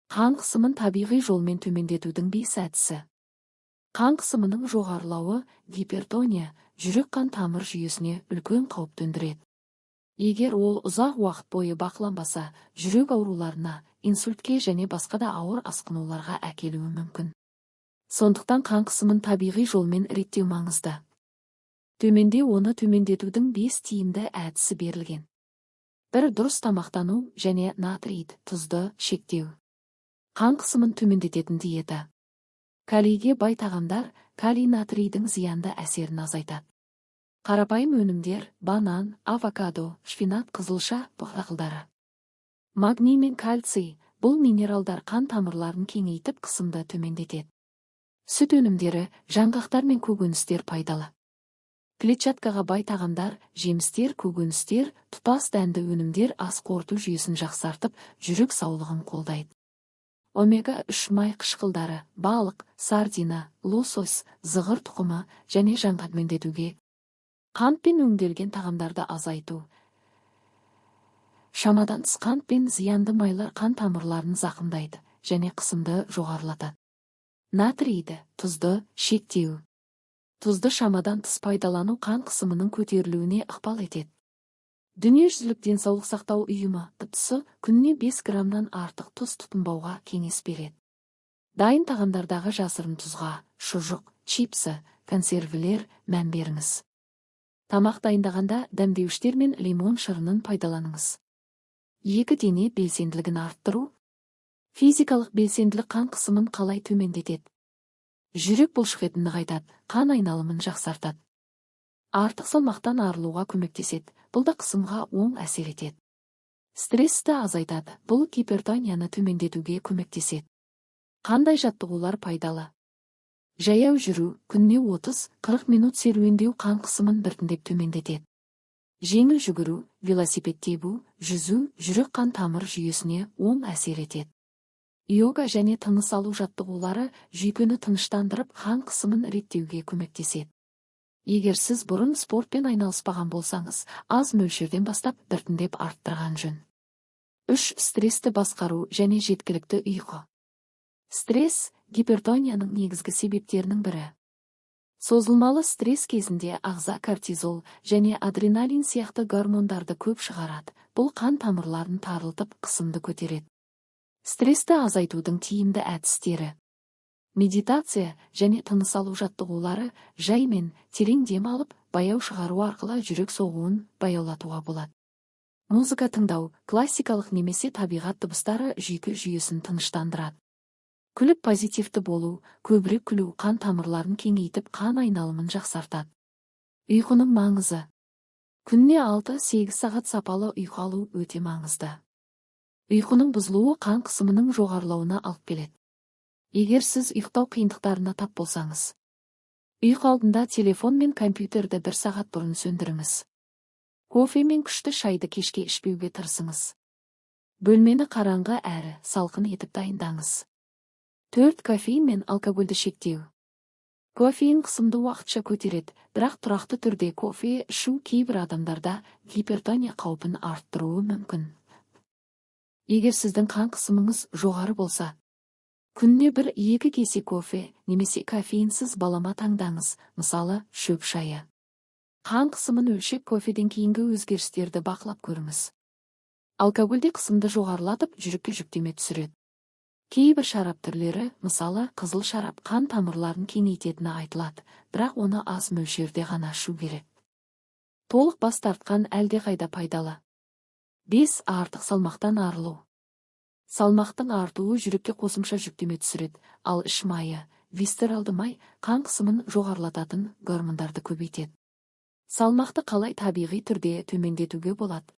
Қан қысымын табиғи жолмен төмендетудің 5 әдісі. Қан қысымының жоғарылауы, гипертония, жүрек-қан тамыр жүйесіне үлкен қауіп төндіреді. Егер ол ұзақ уақыт бойы бақыланбаса, жүрек ауруларына, инсультке және басқа да ауыр асқынуларға әкелуі мүмкін. Сондықтан қан қысымын табиғи жолмен реттеу маңызды. Төменде оны төмендетудің 5 тиімді әдісі берілген. 1. Дұрыс тамақтану және натрийді, тұзды шектеу. Қан қысымын төмендететін диета. Калийге бай тағамдар калий натрийдің зиянды әсерін азайтады. Қарапайым өнімдер, банан, авокадо, шпинат, қызылша, дақылдары. Магний мен кальций, бұл минералдар қан тамырларын кеңейтіп қысымды төмендетеді. Сүт өнімдері, жаңғақтар мен көкөністер пайдалы. Клетчаткаға бай тағамдар, жемістер, көкөністер, тұтас дәнді өнімдер ас қорыту жүйесін жақсартып, жүрек саулығын қолдайды. Омега-3 май қышқылдары, балық, сардина, лосось, зығыр тұқымы және жаңғақ төмендетуге. Қантпен өңделген тағамдарды азайту. Шамадан тыс қант пен зиянды майлар қан тамырларын зақымдайды және қысымды жоғарылатады. Натрийді, тұзды шектеу. Тұзды шамадан тыс пайдалану қан қысымының көтерілуіне ықпал етеді. Дүниежүзілік денсаулық сақтау ұйымы ДДС күніне 5 граммнан артық тұз тұтынбауға кеңес береді. Дайын тағамдардағы жасырын тұзға, шұжық, чипсы, консервілер мән беріңіз. Тамақ дайындағанда дәмдеуіштер мен лимон шырынын пайдаланыңыз. 2. Дене белсенділігін арттыру. Физикалық белсенділік қан қысымын қалай төмендетеді? Жүрек бұлшықетін нығайтады, қан айналымын жақсартады. Артық салмақтан арылуға көмектеседі, бұл да қысымға оң әсер етеді. Стрессті азайтады, бұл гипертонияны төмендетуге көмектеседі. Қандай жаттығулар пайдалы? Жаяу жүру, күніне 30-40 минут серуендеу қан қысымын біртіндеп төмендетеді. Жеңіл жүгіру, велосипед тебу, жүзу, жүрек-қан тамыр жүйесіне оң әсер етеді. Йога және тыныс алу жаттығулары жүйкені тыныштандырып, қан қысымын реттеуге көмектеседі. Егер сіз бұрын спортпен айналыспаған болсаңыз, аз мөлшерден бастап біртіндеп арттырған жөн. 3. Стрессті басқару және жеткілікті ұйқы. Стресс гипертонияның негізгі себептерінің бірі. Созылмалы стресс кезінде ағза кортизол және адреналин сияқты гормондарды көп шығарады. Бұл қан тамырларын тарылтып, қысымды көтереді. Стрессті азайтудың тиімді әдістері. Медитация және тыныс алу жаттығулары жаймен терең дем алып, баяу шығару арқылы жүрек соғуын баяулатуға болады. Музыка тыңдау, классикалық немесе табиғат дыбыстары жүйке жүйесін тыныштандырады. Күліп позитивті болу, көбірек күлу қан тамырларын кеңейтіп, қан айналымын жақсартады. Ұйқының маңызы. Күніне 6-8 сағат сапалы ұйқы алу өте маңызды. Ұйқының бұзылуы қан қысымының жоғарылауына алып келеді. Егер сіз ұйықтау қиындықтарына тап болсаңыз, ұйқы алдында телефон мен компьютерді 1 сағат бұрын сөндіріңіз. Кофе мен күшті шайды кешке ішпеуге тырысыңыз. Бөлмені қараңғы әрі салқын етіп дайындаңыз. 4. Кофеин мен алкогольді шектеу. Кофеин қысымды уақытша көтереді, бірақ тұрақты түрде кофе ішу кейбір адамдарда гипертония қаупін арттыруы мүмкін. Егер сіздің қан қысымыңыз жоғары болса, күніне 1-2 кесе кофе немесе кофеинсіз балама таңдаңыз, мысалы, шөп шайы. Қан қысымын өлшеп, кофеден кейінгі өзгерістерді бақылап көріңіз. Алкогольде қысымды жоғарылатып, жүрекке жүктеме түсіреді. Кейбір шарап түрлері, мысалы, қызыл шарап қан тамырларын кеңейтетіні айтылады, бірақ оны аз мөлшерде ғана ішу керек. Толық бас тартқан әлдеқайда пайдалы. 5. Артық салмақтан арылу. Салмақтың артуы жүрекке қосымша жүктеме түсіреді, ал іш майы, висцералды май қан қысымын жоғарылататын гормондарды көбейтеді. Салмақты қалай табиғи түрде төмендетуге болады?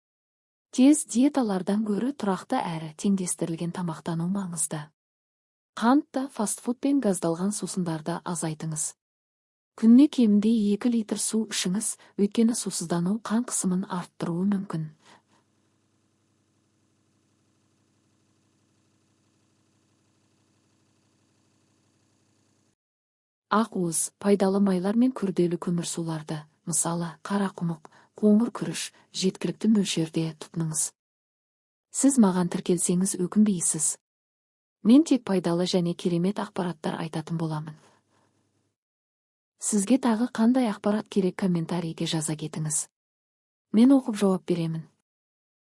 Тез диеталардан гөрі тұрақты әрі теңдестірілген тамақтану маңызды. Қантты, фастфуд пен газдалған сусындарды азайтыңыз. Күніне кемінде 2 литр су ішіңіз, өйткені сусыздану қан қысымын арттыруы мүмкін. Ақуыз, пайдалы майлар мен күрделі көмірсуларды, мысалы, қарақұмық, қоңыр күріш, жеткілікті мөлшерде тұтыныңыз. Сіз маған тіркелсеңіз өкінбейсіз. Мен тек пайдалы және керемет ақпараттар айтатын боламын. Сізге тағы қандай ақпарат керек, комментарийге жаза кетіңіз. Мен оқып жауап беремін.